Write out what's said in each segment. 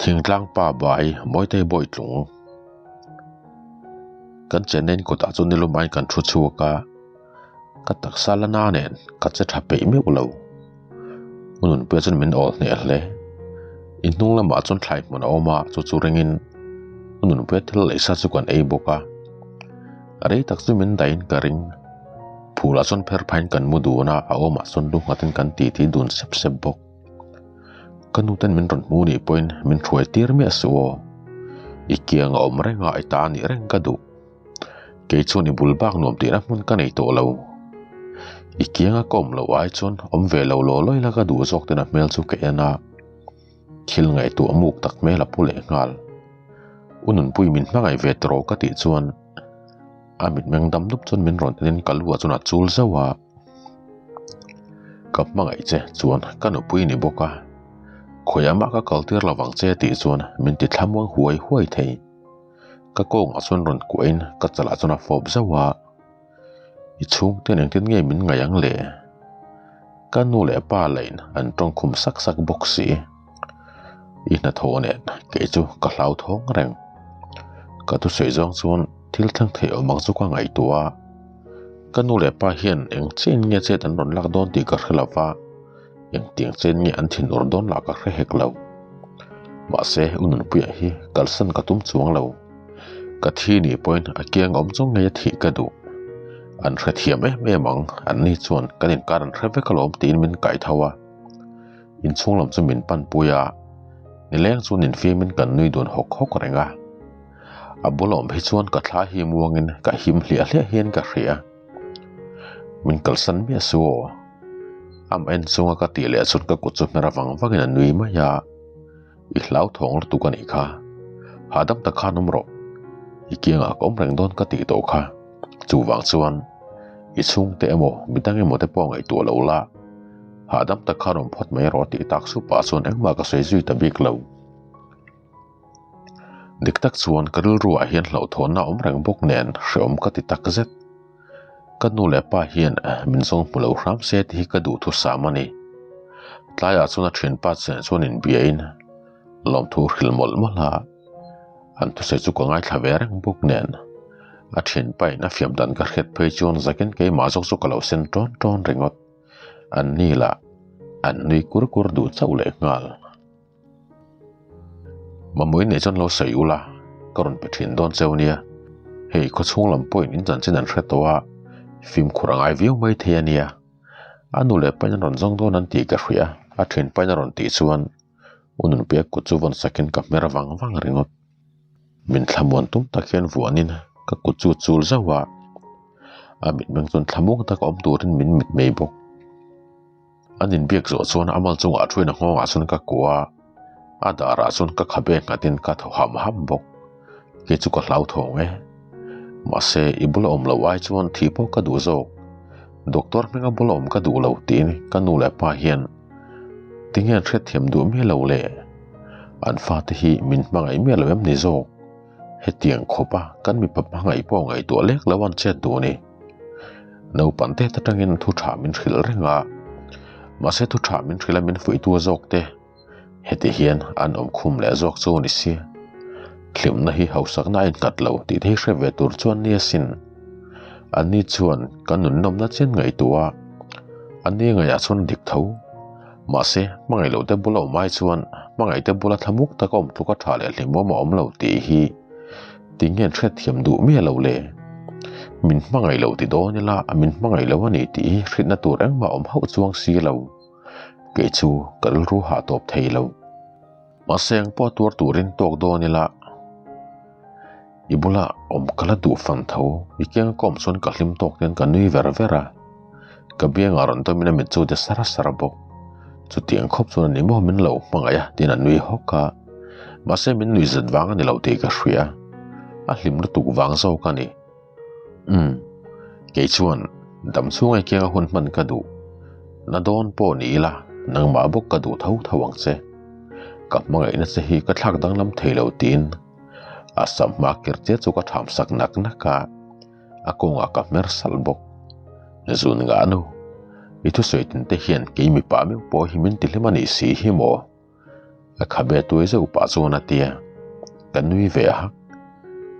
Thingtlang pa bai Mawitei Bawitlung kan chenna in kawtah chuan nilumain kan thu chhuak a, ka taksa la na nen ka che tha peih meuh lo. U Nunpuia chuan min awl hneh hle. In hnung lamah chuan thlai hmun a awm a, chu chu ringin U Nunpuia thil leh sa chu kan ei bawk a. Rei tak chu min dahin ka ring. Phulah chuan pher phain kan mu dun a, a awmah chuan lu nghatin kan titi dun sep sep bawk. Ka nu ten min rawn hmu nih pawhin min hruai tir miah suh aw. I kiang a awm reng a, i ta nih reng ka duh. Kei chuan i bul bak nuam tihna hmun ka nei tawh lo. I kianga ka awm loh ai chuan awm ve lo law lawi la ka duh zawk ten a hmel chu ka en a. Thil ngaihtuah muk tak hmel a pu leh nghal. U Nunpui min hmangaih ve tawh ka tih chuan a mitmeng dam dup chuan min rawn enin ka lu ah chuan a chul zauh a. Ka hmangaih che chuan ka nupui ni bawk a, khawiah mah ka kal tir lovang che tih chuan min ti thlamuang huai huai thei. Ka kawngah chuan rawn kuahin ka chalah chuan a fawp zauh a, I chhungte engtin nge min ngaih ang le? Ka nu leh pa lain an tawngkhum sak sak bawk si. I hnathawh nen kei chu ka hlauthawng reng. Ka thusawi zawng chuan thil thleng thei awm ang chu ka ngaihtuah a. Ka nu leh pa hian eng chen nge chet an rawn lak dawn tih ka hre lo va, engtiang chen nge an thinur dawn lah ka hre hek lo. Mahse, u Nunpuia hi kalsan ka tum chuang lo. Ka thi nih pawhin a kiang awm chung ngei a thih ka duh. An hrethiam em em ang, an ni chuan kan inkar an hre vek alawm tiin min kaih tho a. Inchhung lam chu min pan pui a, nileng chuan infiamin kan nui dun hawk hawk reng a. A bul awm hi chuan ka thla hi muangin ka him hliah hliah hian ka hria. Min kalsan miah su aw. Am en chunga ka tih leh chuan ka kut chu hmer avang vangin a nui mai a. I hlauthawng lutuk a nih kha. Hahdam tak khan awm rawh. I kiangah ka awm reng dawn ka tih tawh kha. Chuvang chuan i chhungte emaw midang emaw te pawh ngaihtuah lo la. Hahdam tak khan awm phawt mai rawh tih tak supah chuan engmah ka sawi zui ta bik lo. Dik tak chuan ka rilruah hian hlauhthawnna a awm reng bawk nen hreawm ka ti tak zet. Ka nu leh pa hian min zawng hmu lo hram se tih hi ka duh thusam a ni. Tlaiah chuan a thianpa chen chuan inbiain lawmthu hrilh mawlh mawlh a, an thusawi chu ka ngaithla ve reng bawk nen a thianpa in a fiam dan ka hriat phei chuan zakin keimah zawk chu ka lo sen tawn tawn ringawt. An ni lah an nui kur kur duh chauh leh nghal. Mamawii nei chuan lo sawi ula, ka rawn pe thin dawn cheu nia. Hei khawchhung lam pawhin in chanchin an hre tawh a, fimkhur a ngai viau mai thei a nia. A nu leh pain an rawn zawng dawn an tih ka hria, a thin pain a rawn tih chuan U Nunpuia kut chu vawn sakin ka hmer vang vang ringawt. Min thlamuan tum tak hian vuanin ka kut chu chul zauh a, a mitmeng chuan thlamuang taka awm turin min mitmei bawk. An inbiak zawh chuan a mal chungah thuin a nghawngah chuan ka kuah a, a darah chuan ka khabe nghatin ka thaw ham ham bawk. Kei chu ka hlauthawng e. Mahse, i bula awm loh ai chuan thih pawh ka duh zawk. Doctor hminga bula awm ka duh lo tiin ka nu leh pa hian tinge an hriatthiam duh miah lo le? An fate hi min hmangaih miah lo em ni zawk? Hetiang khawpa kan mipa hmangaih pawh ngaihtuah lek lo an chet duh ni. Naupang te atangin thu tha min hrilh reng a, mahse thu tha min hrilh a min fuihtu zawk te heti hian an awm khum leh zawk chu ni si. Hlimna hi hausakna a innghat lo tih te hi hre ve tur chuan ni asin. Anni chuan kan nunnawmna chen ngaihtuah a, anni ngaihah chuan dik tho. Mahse, hmangaih loh te bula awm ai chuan hmangaih te bula thlamuk taka awm tluka tha leh hlimawm a awm lo tih hi tinge an hriatthiam duh miah lo le? Min hmangaih loh ti dawn ila min hmangaih lo a ni tih hi hritna tur engmah awm hauh chuang si lo. Kei chu ka rilru hah tawp thei lo. Mahse engpawh tuar turin tawk dawn ila i bula awm ka la duh fan tho. I kianga ka awm chuan ka hlim tawk hian ka nui ver ver a, ka biangah rawn dawmin a mit chu de sar sar bawk. Chutiang khawp chuan a ni maw min lo hmangaih a tiin a nui hawk a, mahse min nui zet vang a ni lo tih ka hria, a hlim lutuk vang zawk a ni. Umm, kei chuan dam chhunga i kianga hun hman ka duh. Na dawn pawh ni ila, nangmah bawk ka duh tho tho ang che. Ka hmangaihna che hi ka thlak danglam thei lo tiin a sam hma kir chiah chu ka tham sak nak nak a, a kawngah ka hmer salh bawk. Zun ngah nu, i thusawi tin te hian kei mipa meuh pawh hi min ti hlim a nih si hi maw? A khabe tuai zeuh pah chuan a ti a, ka nui ve hak.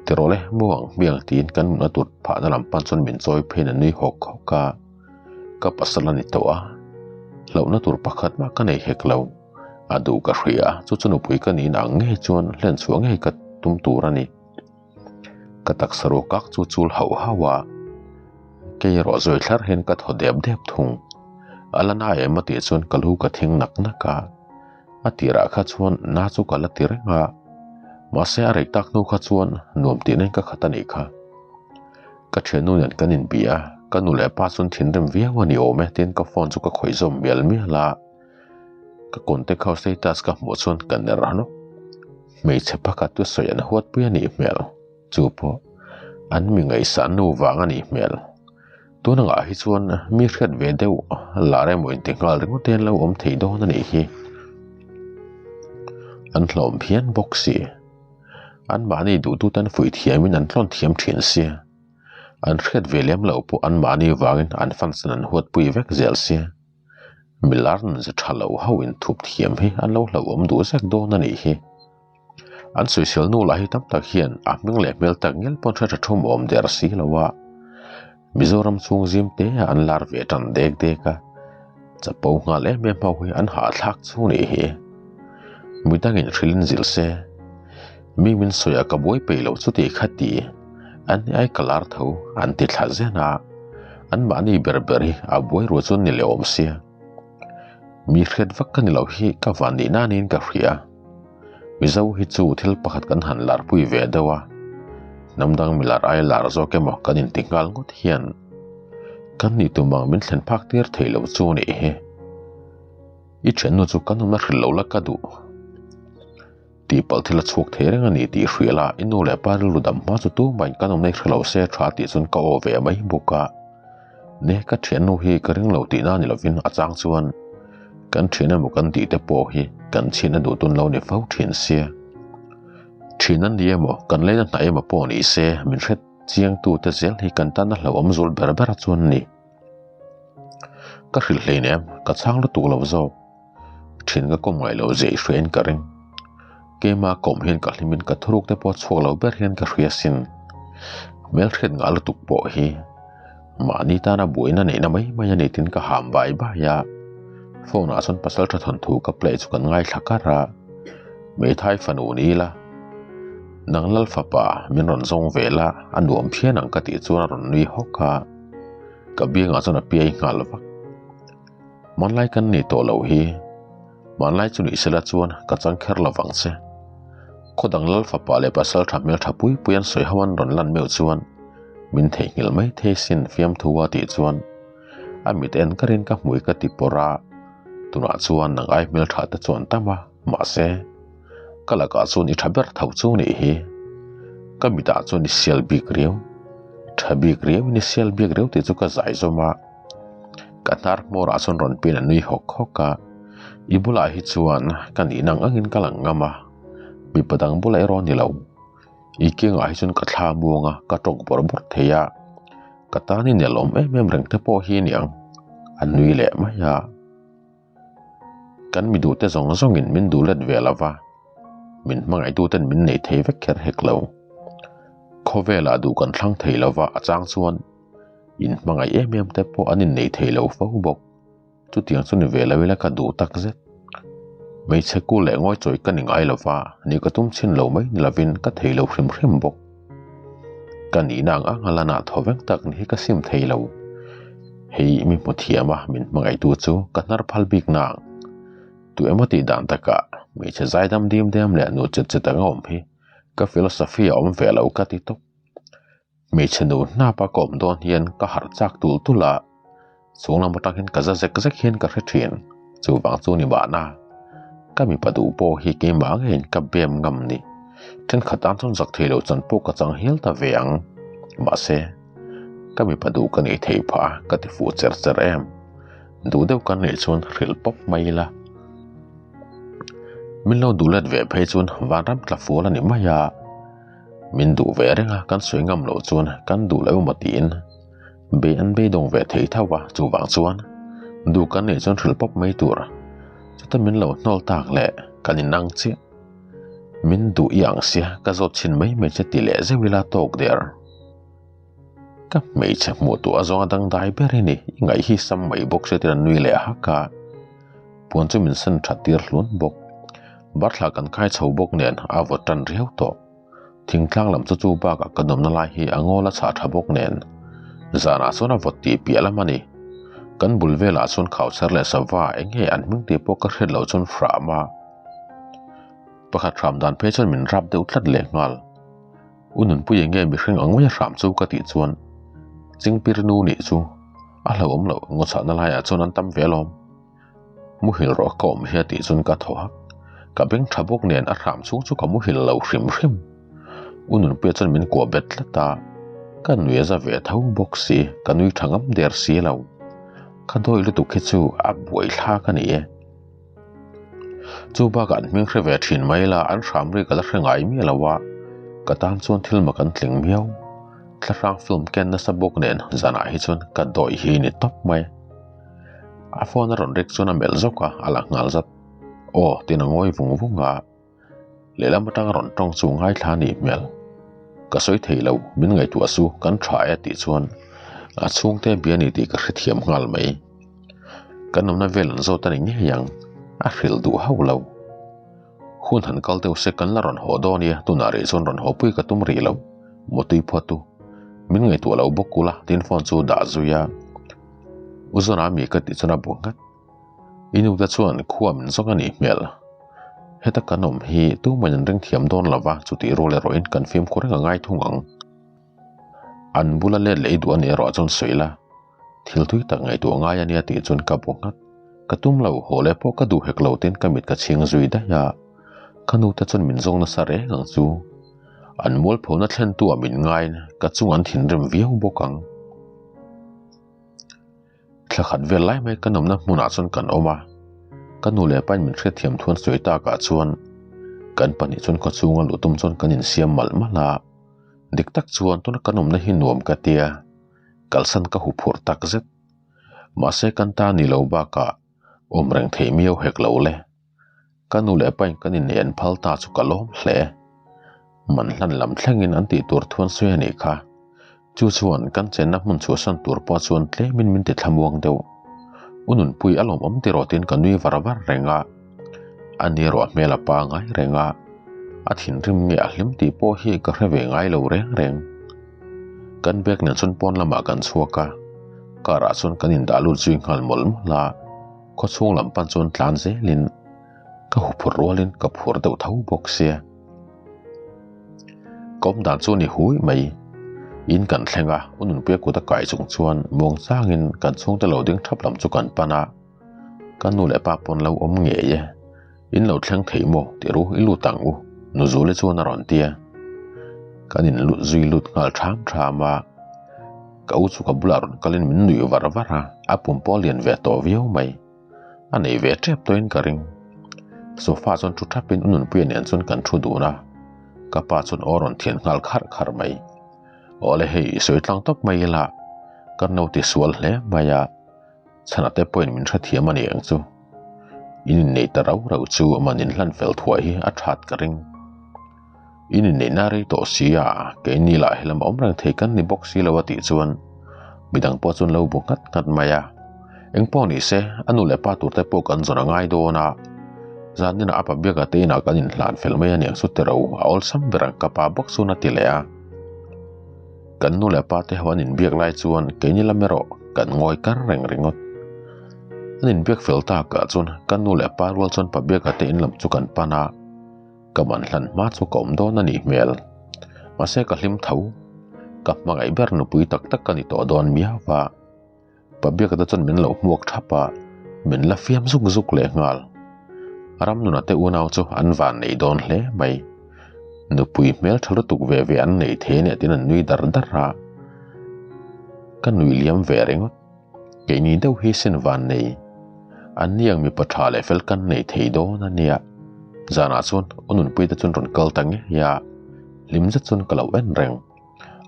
Tiraw le, mu ang hmiang tiin kan mutna tur phahna lam pan chuan min chawi pheiin a nui hawk hawk a, ka pasal a ni tawh a, hlauhna tur pakhat mah ka nei hek lo. A duh ka hria a, chu chu nupui ka niin ang ngei chuan hlen chhuah ngei ka tum tur a ni. Ka taksa ruak kak chu chul hauh hauh a, kei erawh zawi thlar hian ka thaw dep dep thung. A la na em a tih chuan ka lu ka thing nak nak a, a tirah kha chuan na chu ka la ti reng a, mahse a rei tak hnu kha chuan nuam tih nen ka khat a nih kha. Ka thiannu nen kan inbih a, ka nu leh pa chuan thinrim viau a ni awm e tiin ka phone chu ka khawih zawm mial mial a. Ka contact ho status ka hmuh chuan ka ner hnawk. Hmeichhe pakhat chu sawi an huat pui a nih hmel. Chu pawh an mi ngaihsan nu vang a nih hmel. Tun angah hi chuan mi hriat ve deuh lar emaw inti nghal ringawt hian lo awm thei dawn a nih hi. An hlawm phian bawk si. Anmahni duhtute an fuih thiamin an tlawn thiam thin sia. An hriat ve lem loh pawh anmahni vangin an fans an huatpui vek zel sia. Milar nun ze tha lo ho in thup thiam hi an lo hlauhawm duh zek dawn a nih hi. An sawisel nu lah hi tam tak hian a hming leh hmel tak ngial pawn hre tha thum awm der si lo a. Mizoram chhung zim te ah an lar ve tan dek dek a, chapo nghal em em ho hi an hahthlak chu nih hi. Midangin hrilhin zilh se, mi min sawi a ka buai peih lo chuti kha ti an ni ai ka lar tho an ti thla zen a. Anmahni ber ber hi a buai ruah chuan ni leh awm sia. Mi hriat vak ka ni lo hi ka van nih nanin ka hria. Mizo hi chu thil pakhat kan han larpui ve deuh a, hnam dang milar aia lar zawk emaw kan inti nghal ngawt hian kan nih tum ang min thlen phak tir thei lo chu nih hi. I thiannu chu kan awmna hrilh lo la ka duh. Tihpalh thil a chhuak thei reng a ni tih hria la, i nu leh pa rilru dam hma chu tumah in kan awmna i hre lo se tha tih chuan ka aw ve mai bawk a. Ne ka thiannu hi ka ring lo tihna ni lovin a chang chuan kan thian emaw kan tih te pawh hi kan chhin a duh tun lo ni fo thin sia. Thian an ni emaw kan leina hnaih emaw pawh ni se min hre chiang tu te zel hi kan tan a hlauhawm zul ber ber chuan ni. Ka hrilh hleinem ka chhang lutuk lo zawk. Thin ka kawm ngaih loh zia i hria in ka ring. Keima kawm hian ka hlim in ka thuruk te pawh chhuak lo ber hian ka hria sin. Hmelhriat ngah lutuk pawh hi mahni tana buaina neihna mai mai a ni tin ka ham bai bai a. Phone ah chuan pasal tha thawnthu ka play chu kan ngaithla kar a. Hmeithai fanu ni ila nang lal fapa min rawn zawng ve la a nuam phian ang ka tih chuan a rawn nui hawk a. Ka biangah chuan a piai nghal vak. Hmanlai kan ni tawh loh hi. Hmanlai chu nih sela chuan ka chang kher lo vang che. Khaw dang lal fapa leh pasal tha hmel tha pui pui an sawi ho an rawn lan meuh chuan min theihnghilh mai thei sin fiamthu a tih chuan a mit en karin ka hmui ka ti pawrh a, tunah chuan nang ai hmel tha te chuan tam a, mahse ka lakah chuan i tha ber tho chu nih hi. Ka mitah chuan i sial bik riau, tha bik riau in i sial bik riau tih chu ka zai zawm a. Ka hnar hmawrah chuan rawn pin a nui hawk hawk a, i bulah hi chuan ka nihna ang angin ka lang ngam a, mipa dang bulah erawh a ni lo. I kengah hi chuan ka thla muang a, ka tawk bawrh bawrh thei a, ka tan i nelawm em em reng te pawh hi a ni ang, a nui leh mai a. Kan mi duhte zawng zawngin min duh let ve lo va, min hmangaihtuten min nei thei vek kher hek lo. Khawvelah duh kan thlang thei lo va, a chang chuan In hmangaih em em te pawh an innei thei lo fo bawk. Chutiang chu ni ve lo ila ka duh tak zet. Hmeichhe kul leh ngawi chawi ka ni ngai lo va, ni ka tum chhin lo mai ni lovin ka thei lo hrim hrim bawk. Ka nihna ang ang a lanah thaw veng tak ni hi ka sim thei lo. Hei mi hmu thiam a min hmangaihtu chu ka hnar phal bik nang. Tu emaw tih dan takah hmeichhe zaidam dim dem leh nu chet chet anga awm hi ka philosophy a awm ve lo ka ti tawp. Hmeichhe nu hnapa ka awm dawn hian ka harh chak tul tul a, chhung lam atang hian ka za zek zek hian ka hre thin, chuvang chu ni mahna ka mipa duh pawh hi keimah ngeiin ka bem ngam ni, thenkhat tan chuan zak thei lo chan pawh ka chang hial ta ve ang, mahse ka mipa duh ka nei thei phah a ka ti fuh cher cher em, duh deuh kan neih chuan hrilh pawp mai ila, min lo duh let ve phei chuan vanram tla fual a ni mai a. Min duh ve reng a, kan sawi ngam loh chuan kan duh lo emaw tiin bei an beidawng ve thei tho a, chuvang chuan duh kan neih chuan hrilh pawp mai tur. Chuta min lo hnawl tak leh. kan inang chiah. Min duh i ang sia ka zawt chhin mai mai che ti leh zeuh ila tawk der. Ka hmeichhe hmuh tur a zawnga dangdai ber i ni, i ngaih hi sam mai bawk sia tiin a nui leh hak a. Puan chu min sen that tir hlun bawk. Barthla kan kai chho bawk nen a vawt tan riau tawh. Thingtlang lam chu chu bakah ka nawmna lai hi a ngawl a chhah tha bawk nen zanah chuan a vawt tih piah lam a ni. Kan bul velah chuan khauchher leh sava eng nge an hming tih pawh ka hriat loh chuan hram a. Pakhat hram dan phei chuan min rap deuh tlat leh nghal. U Nunpui eng nge mihring ang mai a hram chu ka tih chuan Chingpir nu nih chu a hlauhawm loh ngaw chhahna laiah chuan an tam ve alawm. Muhil rawh ka awm hi a tih chuan ka thaw hak. Ka beng tha bawk nen a hram chhung chu ka muhil lo hrim hrim. U Nunpuia chuan min kuah bet tlat a, ka nui a za ve tho bawk si, ka nui tha ngam der si lo. Ka dawi lutuk hi chu a buai thlak a ni e. Chu bakah an hming hre ve thin mai la, an hram ri ka la hre ngai miah lo a, ka tan chuan thil mak an tling miau. Thlahrang film ken nasa bawk nen zanah hi chuan ka dawi hi ni tawp mai. A phone a rawn rek chuan a melh zawk a, a la nghal zat. Aw tiin a ngawi vung vung a, lehlam atanga rawn tawng chu ngaithla a nih hmel. Ka sawi thei lo, min ngaihtuah su, kan tha e tih chuan a chhungte bia a ni tih ka hrethiam nghal mai. Kan awmna vel an zawt a ni ngei ang, a hrilh duh hauh lo. Hun han kal deuh se kan la rawn haw dawn nia, tunah rih chuan rawn haw pui ka tum rih lo, mutui phawt u. Min ngaihtuah lo bawk ula tiin phone chu dah zui a. U Zona mi ka tih chuan a bu nghat. I nu te chuan khua min zawk a nih hmel. Heta kan awm hi tumahin an ring thiam dawn lo va, chutih rual erawhin kan fimkhur reng a ngai thung ang. An bula let leh i duh a nih erawh chuan sawi la, thil tui tak ngaihtuah ngai a nia tih chuan ka bu nghat. Ka tum lo, haw leh pawh ka duh hek lo tiin ka mit ka chhing zui daih a. Ka nu te chuan min zawng nasa reng ang chu. An mualphona thlentu ah min ngaiin ka chung an thinrim viau bawk ang. Thla khat vel lai mai kan awmna hmunah chuan kan awm a, ka nu leh pain min hriatthiam thu an sawi takah chuan kan pahnih chuan khaw chhunga luh tum chuan kan insiam malh malh a, dik tak chuan tuna kan awmna hi nuam ka tia, kalsan ka huphurh tak zet. Mahse kan ta ni lo bakah awm reng theih miau hek lo le. Ka nu leh pain kan inneih an phal ta chu ka lawm hle. Man hlan lam thlengin an tih tur thuan sawi a nih kha. Chu chuan kan chenna hmun chhuahsan tur pawh chuan tlemin min ti thlamuang deuh. U Nunpui a lawmawm ti rawh tiin ka nui var var reng a. A ni erawh a hmel a pangai reng a. A thinrim nge a hlim tih pawh hi ka hre ve ngai lo reng reng. Kan bag nen chuan pawn lamah kan chhuak a. Car ah chuan kan indah lut zui nghal mawlh mawlh a. Khaw chhung lam pan chuan tlan zelin ka huphurh rualin ka phur deuh tho bawk sia. Ka awm dan chu a ni hui mai. In kan thleng a, u Nunpuia kut a kai chung chuan muang changin kan chhungte lo ding thap lam chu kan pan a. Ka nu leh pa pawn lo awm ngei e. In lo thleng thei maw tih ru i lut ang u, nu Zuli chuan a rawn ti a. Kan in lut zui lut nghal tham tham a. Ka u chu ka bulah rawn kalin min nuih var var a, a pum pawh a lian ve tawh viau mai. A nei ve tep tawhin ka ring. Sofa chuan thu thapin u Nunpuia nen chuan kan thu dun a, ka pa chuan aw rawn thian nghal kharh kharh mai. Awle hei i sawi tlang tawp mai ila, ka no ti sual hle mai a, chhana te pawhin min hrethiam a ni ang chu. In inneih ta rau rau chu man inhlan fel thuah hi a that ka ring. In inneihna rei tawh si a, keini lah helam awm reng thei kan ni bawk si lo a tih chuan midang pawh chuan lo bu nghat nghat mai a. Eng pawh ni se, a nu leh pa tur te pawh kan zawn a ngai dawn a, zaninah a pa biaka te inah kan inhlan fel mai a niang chu tiro, a awlsam ber ang ka pa bawk chuan a ti leh a. Kan nu leh pa te ho an inbiak lai chuan keini lam erawh kan ngawi kar reng ringawt. An inbiak fel takah chuan kan nu leh pa rual chuan pa biaka te in lam chu kan pan a. Ka man hlan hma chu ka awm dawn a nih hmel. Mahse ka hlim tho. Ka hmangaih ber nupui tak tak ka ni tawh dawn miau va. Pa Biaka te chuan min lo hmuak thap a, min la fiam zuk zuk leh nghal. Ramnuna te unau chu an van nei dawn hle mai. Nupui hmel tha lutuk ve ve an nei thei ania tiin an nui dar dar a. Ka nui liam ve ringawt. Keini deuh hi sin van nei. An ni ang mipa tha leh fel kan nei thei dawn a nia. Zanah chuan u Nunpuii te chuan rawn kal ta ngei a, hlim zet chuan ka lo en reng.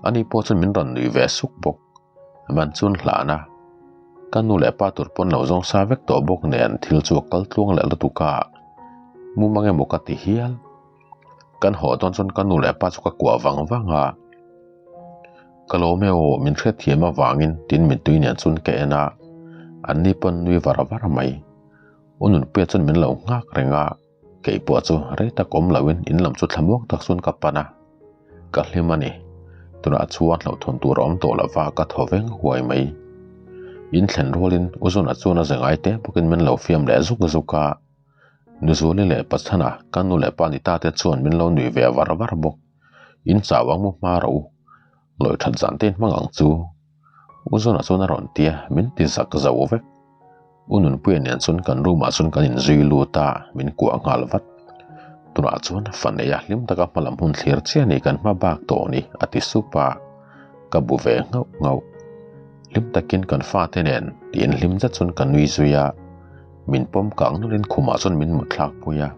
Ani pawh chuan min rawn nuih ve suk bawk. Man chuan hlan a, ka nu leh pa tur pawn lo zawng sa vek tawh bawk nen thil chu a kal tluang leh lutuk a. Mumang emaw ka ti hial. Kan haw dawn chuan ka nu leh pa chu ka kuah vang vang a. Ka lawm e aw, min hriatthiam avangin tin mittui nen chuan ka en a, anni pawn nui var var mai. U Nunpuia chuan min lo nghak reng a, kei pawh chu rei tak awm loin in lam chu thlamuak tak chuan ka pan a. Ka hlim a ni, tunah chuan hlauhthawn tur a awm tawh lo va ka thaw veng huai mai. In thlen rualin U Zuna chuan a ze ngai te bawkin min lo fiam leh zuk zuk a. Nuzuali leh Pachhana ka nu leh pa ni ta te chuan min lo nui ve var var bawk. In chau ang mu hma rawh u, lawi that zan te in hmang ang chu. U Zuna chuan a rawn ti a, min ti zak zo vek. U Nunpuia nen chuan kan room ah chuan kan inzui lut a, min kuah nghal vat. Tunah chuan fa neia hlim taka hmalam hun thlir chiah ni kan hma bak tawh ni, a ti sup a, ka bu ve nghauh nghauh. Hlim takin kan fate nen tiin hlim zet chuan ka nui zui a. Min pawm kang nulin khumah chuan min mut thlak pui a.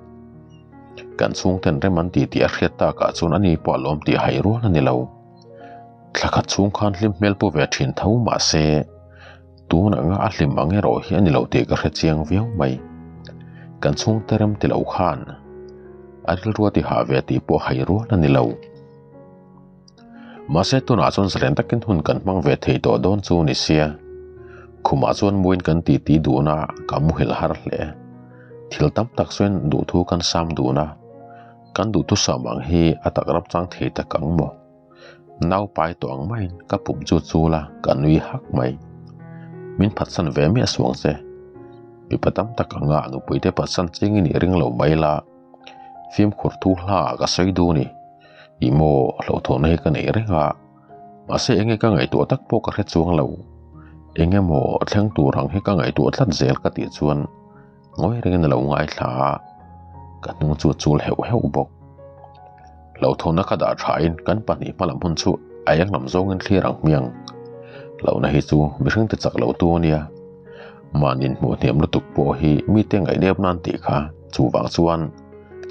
Kan chhungten rem an ti tih a hriat takah chuan ani pawh a lawm tih hai rual a ni lo. Thla khat chhung khan hlim hmel pu ve thin tho mah se, tun anga a hlim ang erawh hi a ni lo tih ka hre chiang viau mai. Kan chhungte rem ti lo khan a rilru a ti hah ve tih pawh hai rual a ni lo. Mahse tunah chuan zalen takin hun kan hmang ve thei tawh dawn chu ni sia. Khumah chuan muin kan titi dun a, ka muhilh har hle. Thil tam tak sawiin duhthu kan sam dun a, kan duhthusam ang hi a tak rap chang thei tak ang maw? Nau pai tawh ang maiin ka pum chu chul a, ka nui hak mai. Min phatsan ve miah suang che. Mipa tam tak anga nupuite phatsan chingin i ring lo mai la, fimkhur thu hla ah ka sawi dun i. Ih maw, hlauhthawnna hi ka nei reng a, mahse enge ka ngaihtuah tak pawh ka hre chuang lo. Enge maw thleng tur ang hi ka ngaihtuah tlat zel ka tih chuan ngawi rengin a lo ngaithla a, ka hnung chu a chul heuh heuh bawk. Hlauhthawnna ka dah thain kan pahnih hmalam hun chu a eng lam zawngin thlir ang hmiang. Hlauhna hi chu mihring ti chak lo tu a nia. Mahni hmuh hniam lutuk pawh hi mite ngaihdep nan tih kha chuvang chuan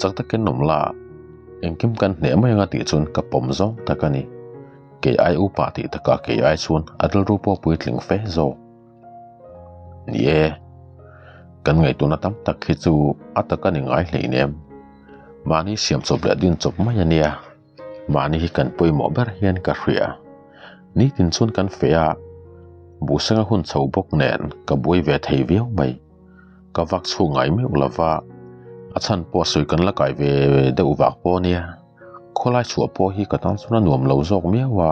chak takin awm la. Engkim kan hneh mai anga tih chuan ka pawm zawng tak a ni. Kei ai upa tih takah kei ai chuan a rilru pawh puitling fe zawk. Ni e, kan ngaihtuahna tam tak hi chu a tak a ni ngai hleinem. Mahni siam chawp leh din chawp mai a nia. Mahni hi kan pawimawh ber hian ka hria. Nitin chuan kan feh a, buhsenga hun chho bawk nen ka buai ve thei viau mai. Ka vak chhuak ngai meuh lo va, a chhan pawh sawi kan la kai ve deuh vak pawh a nia. Khawlai chhuah pawh hi ka tan chuan a nuam lo zawk miau a,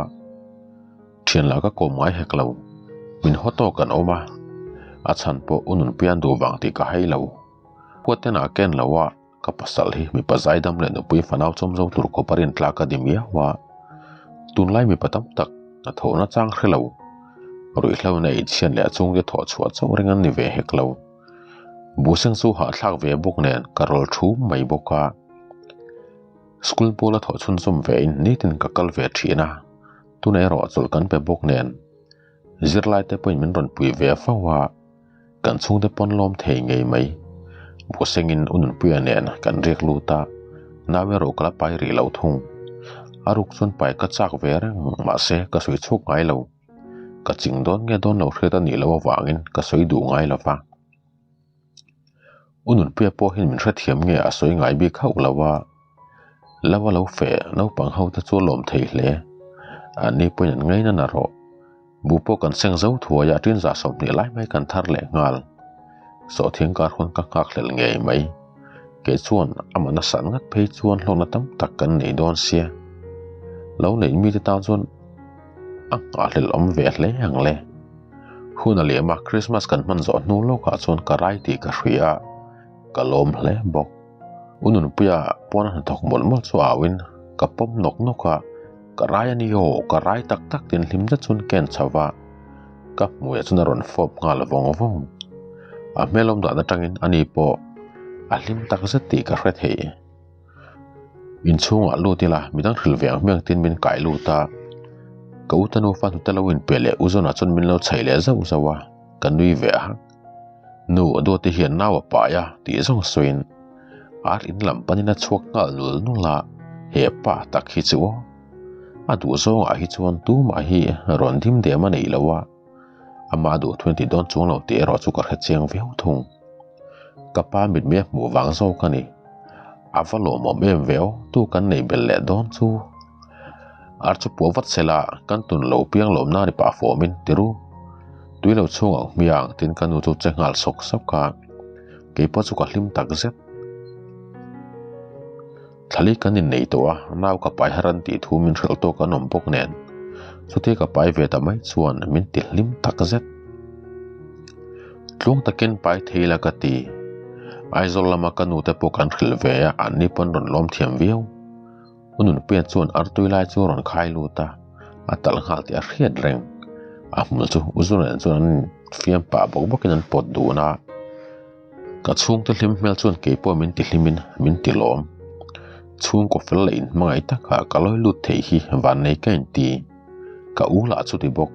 thian lah ka kawm ngai hek lo. Min haw tawk an awm a, a chhan pawh u Nunpuian duh vang tih ka hai lo. Huaten ah ken lo a, ka pasal hi mipa zaidam leh nupui fanau chawm zo tur khawp a rintlak a ni miau a. Tunlai mipa tam tak hnathawhna chang hre lo. Ruihhlo na ei chhiat leh a chungte thawh chhuah chauh reng an ni ve hek lo. Buhseng chu hahthlak ve bawk nen ka rawl thu mai bawk a. School bula thawh chhunzawm ve in nitin ka kal ve thin a, tunah erawh chawlh kan pe bawk nen zirlai te pawhin min rawn pui ve fo a, kan chhungte pawn lawm thei ngei mai. Buhsengin u Nunpuia nen kan riak lut a, nau erawh ka la pai rih lo thung. A ruk chuan pai ka chak ve reng mahse ka sawi chhuak ngai lo. Ka ching dawn nge dawn lo hriat a nih loh avangin ka sawi duh ngai lo va. U Nunpuia pawh hian min hrethiam nge a sawi ngai bik hauh lo a, lo a lo feh naupang ho te chu a lawm thei hle. Anni pawhin an ngaina na rawh. Bu pawh kan seng zo thuai a, ṭin za 20 lai mai kan thar leh nghal. Sawhthiang kar hun ka nghak hlel ngei mai. Kei chuan amah nasa ngat phei chuan hlawkna tam tak kan nei dawn sia. Lo neih mite tan chuan a nghahhlelh awm ve hle ang le. Hun a liam a, Christmas kan hman zawh hnu lawkah chuan ka rai tih ka hria a, ka lawm hle bawk. U Nunpuia pawn a hnathawk mawlh mawlh chu auin ka pawm nawk nawk a, ka rai a ni aw, ka rai tak tak tiin hlim zet chuan ka en chho va, ka hmuiah chuan a rawn fawp nghal vawng vawng. A hmel awm dan atangin ani pawh a hlim tak zet tih ka hre thei. Inchhungah lut ila midang hrilh ve ang hmiang tin min kai lut a, ka u te nufa hnute lo inpe leh u zawnah chuan min lo chhaih leh zauh zauh a, ka nui ve a. Nu a duati hian nau a pai a tih zawng sawiin ar in lam panin a chhuak nghal nul nul a, he pa tak hi chu aw. A duh zawngah hi chuan tumah hi rawn dim dem a neih lo a, amah duh thu in ti dawn chuang lo tih erawh chu ka hre chiang viau thung. Ka pa mitmei a hmuh vang zawk a ni. A va lawmawm em ve aw, tu kan nei belh leh dawn chu. Ar chu puah vat sela, kan tun lo piang lawm nan i pah fawmin ti ru. Tui lo chhung ang hmiang tin ka nu chu che nghal sawk sawk a, keipawh chu ka hlim tak zet. Thlali kan innei tawh a, nau ka pai har an tih thu min hrilh tawk an awm bawk nen, chutia ka pai ve ta mai chuan min ti hlim tak zet. Tluang takin pai thei la ka ti. Aizawl lama ka nu te pawh kan hrilh ve a, an ni pawn rawn lawm thiam viau. U Nunpuia chuan artui lai chu rawn khai lut a, a talh nghal tih a hriat reng. A hmul chu U Zuna chuan an fiam pah bawk bawkin an pawt dun a. Ka chhungte hlim hmel chuan kei pawh min ti hlimin min ti lawm. Chhungkaw fel leh inhmangaih takah ka lawi lut theih hi vannei ka inti. Ka u lah chu ti bawk.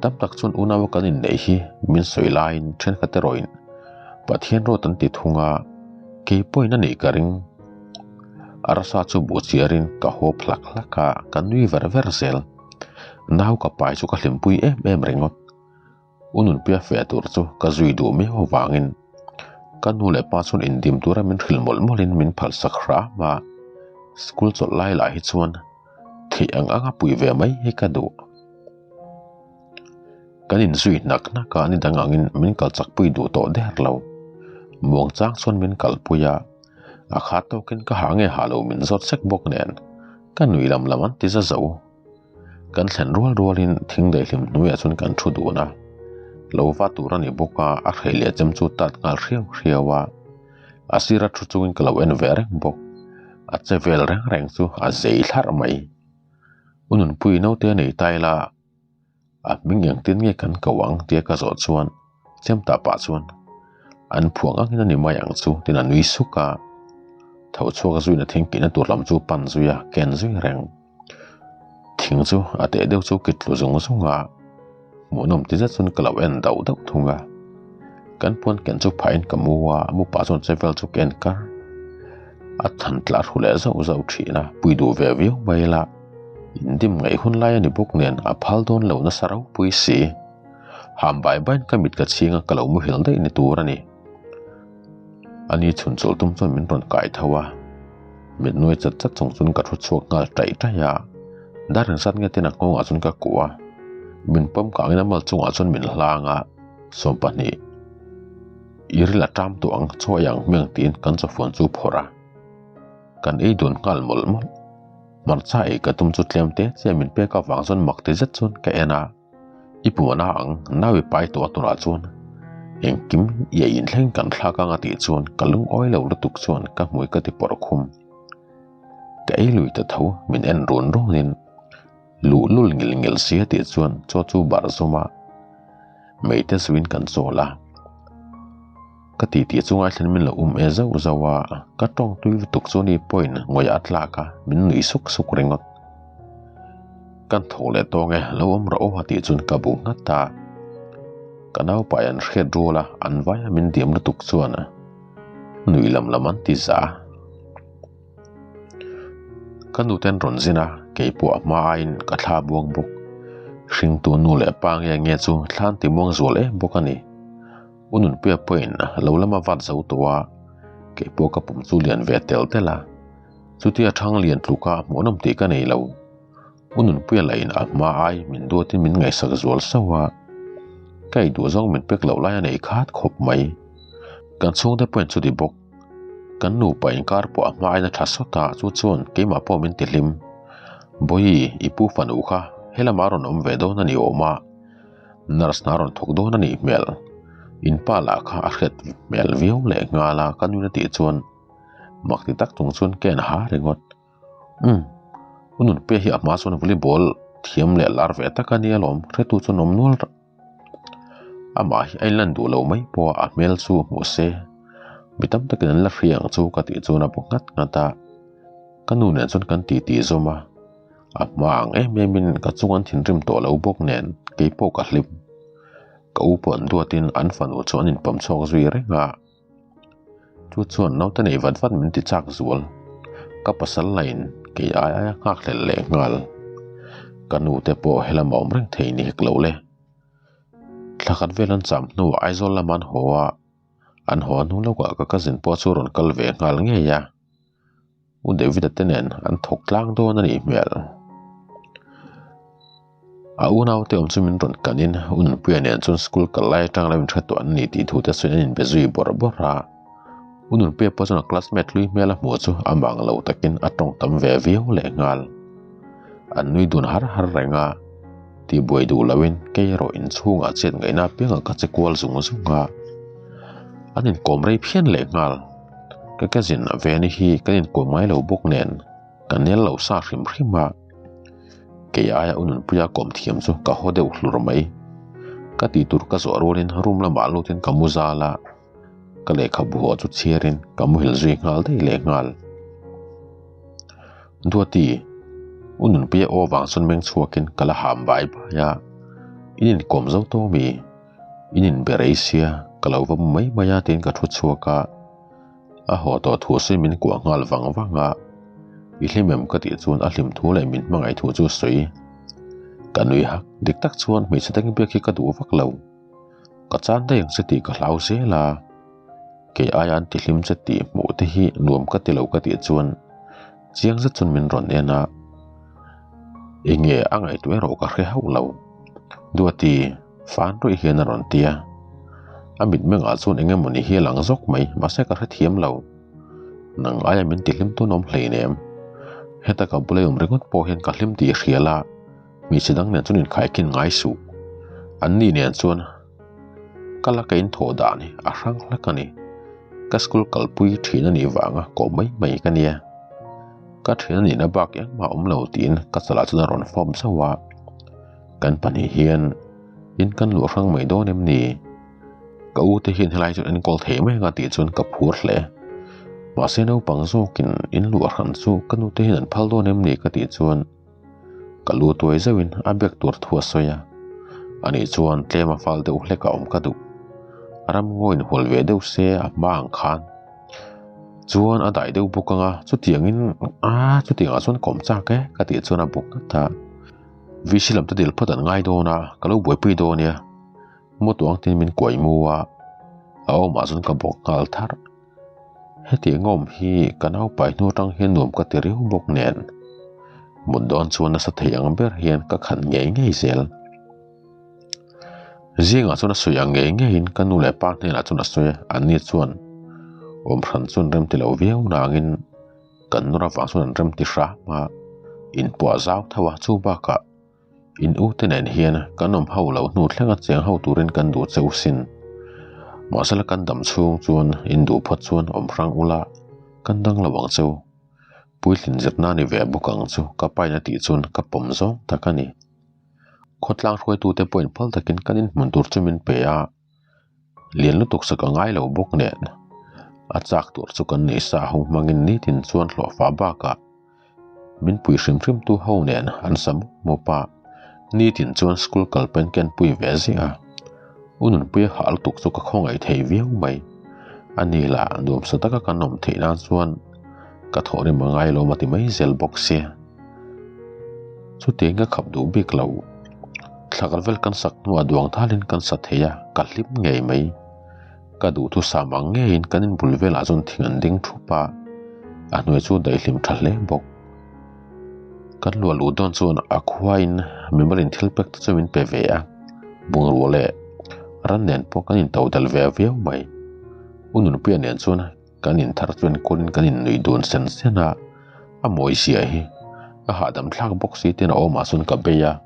Tam tak chuan unaua kan inneih hi min sawi laiin thenkhat erawhin Pathian rawt an ti thung a, kei pawhin a nih ka ring. Arsa chu buh chiarin ka haw hlak hlak a, ka nui ver ver zel. Nau ka pai chu ka hlimpui em em ringawt. U Nunpuia feh tur chu ka zui duh miau avangin ka nu leh pa chuan indim tura min hrilh mawlh mawlhin min phalsak hram a, school chawlh lai lah hi chuan theih ang anga pui ve mai hi ka duh. Kan inzui hnak hnak a, ni dang angin min kal chak pui duh tawh der lo. Muangchang chuan min kalpui a, a khat tawkin ka hah nge hah lo min zawt sek bawk nen ka nui lam lam an ti za zo. Kan thlen rual rualin thing daihlim hnuaiah chuan kan thu dun a, lo va tur a ni bawk a, a hreh leh chem chu tat nghal hriau hriau a, a sira thu chungin ka lo en ve reng bawk, a che vel reng reng chu a zei thlarh mai. U Nunpui naute a nei ta ila a hming engtin nge kan ko ang tia ka zawh chuan chem tah pah chuan an phuang angin a ni mai ang chu tiin a nui suk a, tho chhuak zuiin a thingkihna tur lam chu pan zui a, ken zui reng. Thing chu a teh deuh chu kit tlu zung zung a, hmuhnawm ti zet chuan ka lo en dauh dauh thung a. Kan puan ken chu phahin ka mu a, mu pah chuan chevel chu ka en kar. A than tla thu leh zauh zauh thin a, pui duh ve viau mai la, indim ngaih hun lai a ni bawk nen a phal dawn lo nasa ropui si. Ham bai baiin ka mit ka chhing a, ka lo muhil daih ni tur a ni. Ani chhun chawlh tum chuan min rawn kai tho a, mit nuai chat chat chung chuan ka thu chhuak nghal taih taih a, dar engzat nge ten a nghawngah chuan ka kuah a, min pawm kangin a mal chungah chuan min hlang a, 20 i ril a ṭam tawh ang chaw ei ang hming tiin kan chawfuan chu phawrh a, kan ei dun nghal mawlh mawlh. Hmarcha ei ka tum chu tlem te che min pek avang chuan mak ti zet chuan ka en a. I puan a ang nau i pai tawh a tunah chuan engkim i ei inthleng kan thlak ang a tih chuan ka lungawi lo lutuk chuan ka hmui ka ti pawrh khum. Ka ei lui ta tho min en run runin luh lul ngil ngil si a tih chuan chaw chu barh zum a, meite zuin kan chawl a. Ka tih tih chu ngaithlen min lo um e zauh zauh a, ka tawng tui lutuk chu ni pawhin ngawih a tlak a, min nuih suk suk ringawt. Kan tho leh tawng e, lo awm rawh aw a tih chuan ka bu nghat a. Ka naupai an hriat rual a, an vai a min diam lutuk chuan nuih lam lam an ti za. Ka nuten rawn zin a, kei pawh a hma aiin ka thla buang bawk. Hringtu nu leh pa nge nge chu thlan ti muang zual em bawk a ni. U Nunpuia pawhin lo lama vat zo tawh a, kei pawh ka pum chu lian ve tel tel a. Chutia thang lian tluka hmuhnawm tih ka nei lo. U Nunpuia lahin a hma ai min duatin min ngaihsak zual sauh a, ka ei duh zawng min pek loh lai a nei khat khawp mai. Kan chhungte pawhin chuti bawk. Kan nupa inkar pawh a hma aiin a tha sawt a, chu chuan keimah pawh min ti hlim. Bawihi, i pu fanu kha helamah a rawn awm ve dawn a ni awm a. Nurse hna rawn thawk dawn a nih hmel. In pa lah kha a hriat hmel viau leh nghal a, ka nuna tih chuan mak ti tak chung chuan ka en ha ringawt. Umm, u Nunpuia hi a hma chuan volleyball thiam leh lar ve tak a nia lawm, hretu chuan awm nual rah. Amah hi a inlan duh lo mai pawh a, a hmel chu hmuh se. Mi tam takin an la hria ang chu ka tih chuan a bu nghat nghat a. Ka nu nen chuan kan titi zawm a. A hma ang em em in ka chung an thinrim tawh lo bawk nen kei pawh ka hlim. Ka u pawh an duatin an fanu chu an inpawm chhuak zui reng a. Chu chuan naute nei vat vat min ti chak zual. Ka pasal lain kei ai aia nghak hlelh leh nghal. Ka nu te pawh helam a awm reng thei ni hek lo le. Thla khat vel an cham hnuah Aizawl lamah an haw a, an haw hnu lawkah ka cousin pawh chu rawn kal ve nghal ngei a. U David-a te nen an thawk tlang dawn a nih hmel. A unaute awm chu min rawn kanin U Nunpuia nen chuan school kal lai atang lo inhre tawh an ni tih thu te sawiin an inbe zui bawrh bawrh a. U Nunpuia pawh chuan a classmate hlui hmel a hmuh chu a mang lo takin a tawng tam ve viau lehnghal. An nui dun har har reng a, tihbuai duh loin kei erawh inchhungah chet ngaihna apiangah ka che kual zung zung a. An inkawm rei phian lehnghal. Ka cousin Veni hi kan inkawm ngai lo bawk nen ka nel lo sa hrim hrim a. Kei aia u Nunpuia kawm thiam chu ka haw deuh hlur mai. Ka tih tur ka zawh rualin room lamah lutin ka mu zal a, ka lehkhabu haw chu chhiarin ka muhil zui nghal daih leh nghal. Duati, u Nunpuia aw vang chuan meng chhuakin ka la ham bai bai a, in inkawm zo tawh mi? In inbe rei sia, ka lo va mu mai mai a tiin ka thu chhuak a. A haw tawh thu sawi min kuah nghal vang vang a, I hlim em ka tih chuan a hlim thu leh min hmangaih thu chu sawi. Ka nui hak, dik tak chuan hmeichhe dang biak hi ka duh vak lo. Ka chan daih ang che tih ka hlau zel a, kei aia an ti hlim che tih hmuh te hi nuam ka ti lo ka tih chuan chiang zet chuan min rawn en a, enge a ngaihtuah erawh ka hre hauh lo. Duati. Fan ruih hian a rawn ti a, a mitmengah chuan eng emawni hi a lang zawk mai, mahse ka hrethiam lo. Nang aia min tihlim tun awm hleinem. Heta ka bula i awm ringawt pawh hian ka hlim tih i hria la, hmeichhe dang nen chuan inkhaikin ngai suh. An ni nen chuan ka la ka inthawh dan hi a hrang hlek a ni. Ka school kalpui thin a nih vanga kawh mai mai ka nia. Ka thian a nihna bak engmah a awm lo tiin ka chalah chuan a rawn fawp zauh a. Kan pahnih hian in kan luah hrang mai dawn em ni? Ka u te hian helai chu an enkawl thei mai anga tih chuan ka phur hle. Mahse naupang zawkin in luah hran chu ka nu te hian an phal dawn em ni ka tih chuan ka lu tuai zauhin a bag tur thu a sawi a. Ani chuan tlem a fal deuh hlek a awm ka duh. Ram ngaw inhual ve deuh se a hma ang khan. Chuan a dai deuh bawk anga chutiangin a chutiangah chuan kawm chak e ka tih chuan a bawk nghat a. VC lam te dil phawt an ngai dawn a, ka lo buaipui dawn nia. Maw tuang tin min kuai mu a, a awmah chuan ka bawk nghal tharh. Hetiang awm hi ka naupai hnu atang hian nuam ka ti riau bawk nen. Mut dawn chuan nasa thei ang ber hian ka khan ngei ngei zel. Zingah chuan a sawi ang ngei ngeiin ka nu leh pa hnenah chuan a sawi a, anni chuan awm hran chuan rem ti lo viau nangin Kan nawr avang chuan an rem ti hram a, in pawh a zau tho a, chu bakah in u te nen hian kan awm ho loh hnu thlenga cheng ho turin kan duh che u sin. Mahsela kan dam chhung chuan in duh phawt chuan awm hrang ula kan dang lo ang che u. Puitlin zirna ni ve bawk ang chu ka pain a tih chuan ka pawm zawng tak a ni. Khawtlang hruaitute pawhin phal takin kan inhmun tur chu min pe a. Lian lutuk sak a ngai lo bawk nen a chak tur chu kan nei sa ho hmangin nitin chuan hlawhfa bakah min pui hrim hrim tu ho nen an sa mup mup a, nitin chuan school kal pen ken pui ve ziah a, u Nunpuia hah lutuk chu ka khawngaih thei viau mai, a ni lah nuamsa taka kan awm theih nan chuan ka thawhrim a ngai lo a ti mai zel bawk sia. Chutiang ka khap duh bik lo. Thlakal vel kan sak hnuah duang thalin kan sa thei a, ka hlim ngei mai. Ka duhthusam ang ngeiin kan inbul velah chuan thing an ding thup a, a hnuai chu daihlim tha hle bawk. Kan luah luh dawn chuan a khuain mimalin thil pek te chu min pe ve a, bungrua leh ran nen pawh kan into del ve viau mai. U Nunpuia nen chuan Kan inthar chuan kawlin kan innuih dun sen sen a, a mawi zia hi a hahdam thlak bawk si tin a awmah chuan ka bei a.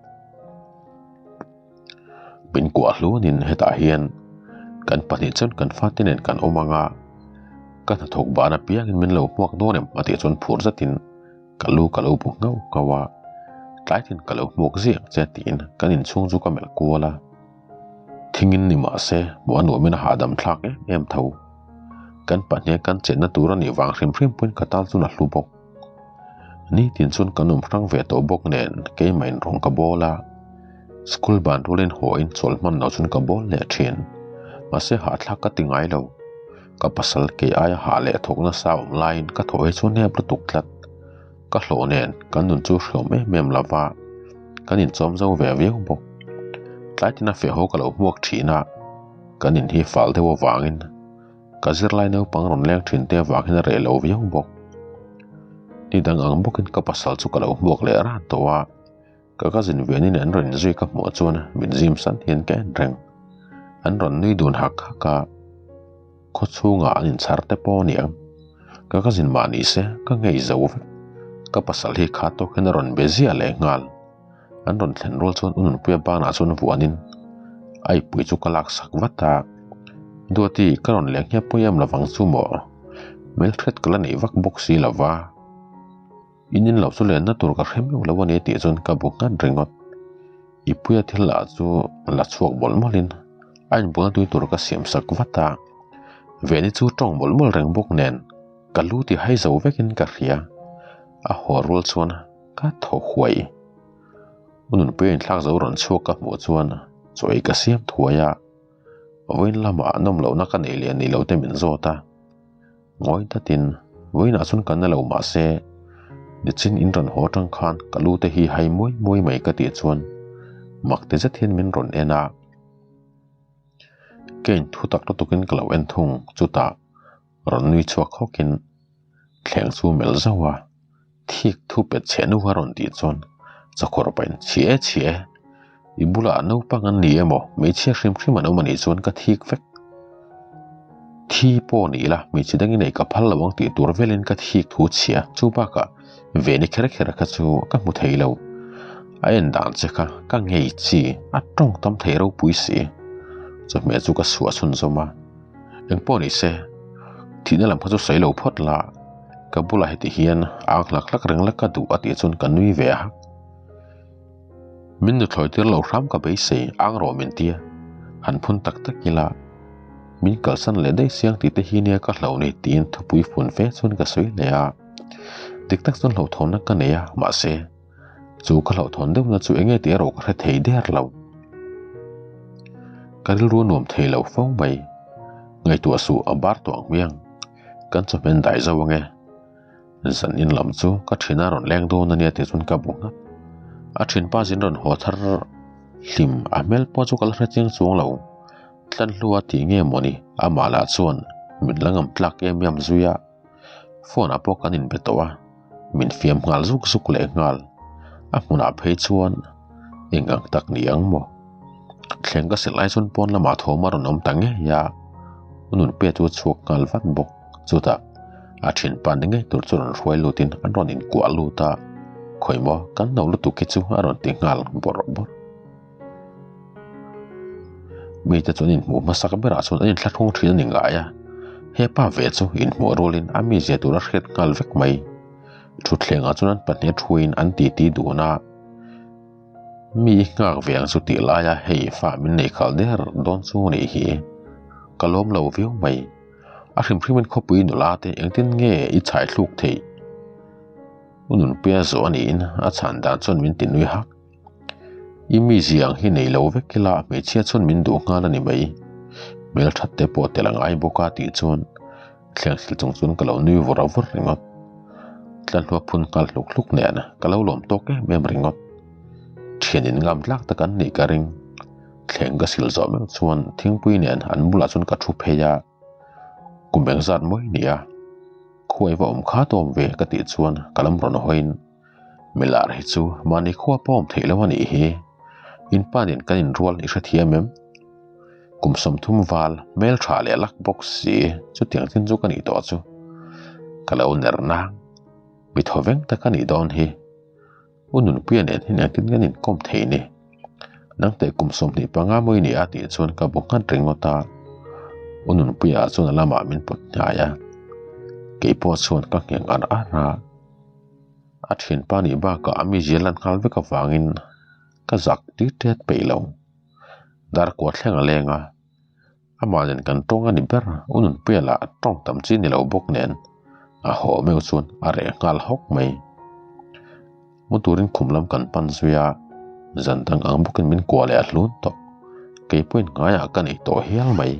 Min kuah hluanin hetah hian kan pahnih chuan kan fate nen kan awm ang a, ka hnathawk ban apiangin min lo hmuak dawn em a tih chuan phur zetin ka lu ka lo bu nghauh nghauh a, tlai tin ka lo hmuak ziah ang che tiin kan inchhung chu ka melh kual a. Thingin ni mah se hmuh a nuamin a hahdam thlak em em tho. Kan pahnih kan chenna tur a nih vang hrim hrim pawhin ka tan chuan a hlu bawk. Nitin chuan kan awm hrang ve tawh bawk nen keimah in rawng ka bawl a, school ban rualin haw in chawl hman loh chuan ka bawl leh thin. Mahse hahthlak ka ti ngai lo. Ka pasal kei aia hah leh thawk nasa awm laiin ka thaw hi chuan nep lutuk tlat. Ka hlawh nen kan nun chu hreawm em em lova, kan inchawm zo ve viau bawk. Tlai tina feh haw ka lo hmuak thin a, kan in hi fal deuh avangin ka zirlai naupang rawn leng thin te avang hian a reh lo viau bawk. Ni dang ang bawkin ka pasal chu ka lo hmuak leh ran tawh a, ka cousin Veni nen an rawn inzui ka hmuh chuan min zim san hian ka en reng. An rawn nui dun hak hak a, khaw chhungah an inchhar te pawh a niang. Ka cousin mah ni se ka ngei zo vek. Ka pasal hi kha tawk hian a rawn be ziah leh nghal. An rawn thlen rual chuan u Nunpuia banah chuan vuanin a ipui chu ka lak sak vat a, Duati ka rawn leng hiap pawh em lovang chu maw? Hmelhriat ka la neih vak bawk si lo va, in in lo chu lenna tur ka hre meuh lo a ni tih chuan ka bu nghat ringawt. Ipuia thil lah chu la chhuak mawlh mawlhin a inbual tui tur ka siam sak vat a, Veni chu tawng mawlh mawlh reng bawk nen ka lu ti hai zo vekin ka hria, a haw rual chuan Ka thaw huai. U Nunpuia inthlak zo rawn chhuak ka hmuh chuan chaw ei ka siam thuai a, vawiin lamah nawm lohna ka neih leh ni lo te min zawt a. Ngawi tatin vawiinah chuan ka na lo mah se nichin in rawn haw atang khan ka lu te hi hai muai muai mai ka tih chuan mak ti zet hian min rawn en a. Ka inthu tak lutukin ka lo en thung chutah rawn nui chhuak hawkin thleng chu melh zauh a, thik thu pet chhe nu a rawn tih chuan chakawr pahin chhie chhie i bulah naupang an ni emaw hmeichhia hrim hrim an awm anih chuan ka thik vek thi pawh ni ila hmeichhe dangin ei ka phal lo ang tih tur velin ka thik thu chhia chu bakah veni kher kher kha chu ka hmu thei lo a en dan che kha ka ngei chi a tawng tam thei ropui si chawhmeh chu ka suah chhunzawm a. Engpawh ni se, thihna lam kha chu sawi lo phawt la, ka bulah heti hian ang hlak hlak reng la ka duh a tih chuan ka nui ve a. Min nuthlawi tir lo hram ka beisei ang rawh min tia, han phun tak tak ila, min kalsan leh daih siang tih te hi nia ka hlo ni tiin thupui fun fe chuan ka sawi leh a. Dik tak chuan hlauhthawnna ka nei a, mahse, Chu ka hlauhthawn deuhna chu enge tih erawh ka hre thei der lo. Ka rilru a nuam thei lo fo mai. Ngaihtuah suh a bar tawh ang hmiang. Kan chawhmen dai zo ange. Zan in lam chu ka thin a rawn leng dawn ania tih chuan ka bu nghat. A thinpa zin rawn haw thar hlim a hmel pawh chu ka la hre chiang chuang lo. Tlan hlua tih nge mawni amah lah chuan min la ngam tlak em em zui a. Phone ah pawh kan inbe tawh a, min fiam nghal zuk zuk leh nghal. A hmunah phei chuan eng ang tak ni ang maw? Thleng ka silh lai chuan pawn lamah thawm a rawn awm ta ngei a, u Nunpuia chu a chhuak nghal vat bawk. Chutah a thinpa ni ngei tur chu rawn hruai lutin an rawn inkuah lut a, Khawi maw kan no lutuk hi chu a rawn ti nghal bawrh bawrh. Mite chuan inhmuh hmasak berah chuan an inthlahrung thin a ni ngai a, hepa ve chu inhmuh rualin a mizia tur a hriat nghal vek mai. Thutthlengah chuan an pahnih a thuin an titi dun a, mi i nghak ve ang chu tih laia hei fa min nei khalh der dawn chu a nih hi. Ka lawm lo viau mai. A hrim hrimin khawpui nula te engtin nge i chhai thluk theih? U Nunpuia zawh a niin a chhan dan chuan min ti nui hak. I mi ziang hi nei lo vek ila hmeichhia chuan min duh nghal a ni mai. Hmelthat te pawh tel a ngai bawk a tih chuan thleng thil chung chuan ka lo nui vawr vawr ringawt. Tlanhlua phun nghal hluk hluk nen ka lo lawm tawk em em ringawt. Thian in ngam tlak tak an nih ka ring. Thleng ka sil zawh meuh chuan thingpui nen an bulah chuan ka thu phei a. Kum engzat mawi nia khuai va awm kha tawm ve ka tih chuan ka lam rawn hawiin Milar hi chu mahni khua pawh awm theih lo a nih hi. In pa nen kan inrual i hrethiam em? Kum 30 val hmel tha leh lak bawk si chutiang chin chu ka nih tawh chu. Ka lo ner nang. Mi thaw veng tak a nih dawn hi. U Nunpuia nen hian engtin kan inkawm thei ni? Nang teh kum 25 mawi ni a tih chuan ka bu nghat ringawt a. U Nunpuia chuan a lamah min pawt hnai a. Keipawh chuan ka ngheng ar ar a. A thianpa nih bakah a mizia lan nghal vek avangin ka zak tir tet peih lo. Darkua thleng a leng a, amah nen kan tawng a ni ber. U Nunpuia lah tawng tam chi ni lo bawk nen a haw meuh chuan a reh nghal hawk mai. Mu turin khum lam kan pan zui a, zan dang ang bawkin min kuah leh a hlun tawh. Keipawhin ngaiah ka nei tawh hial mai.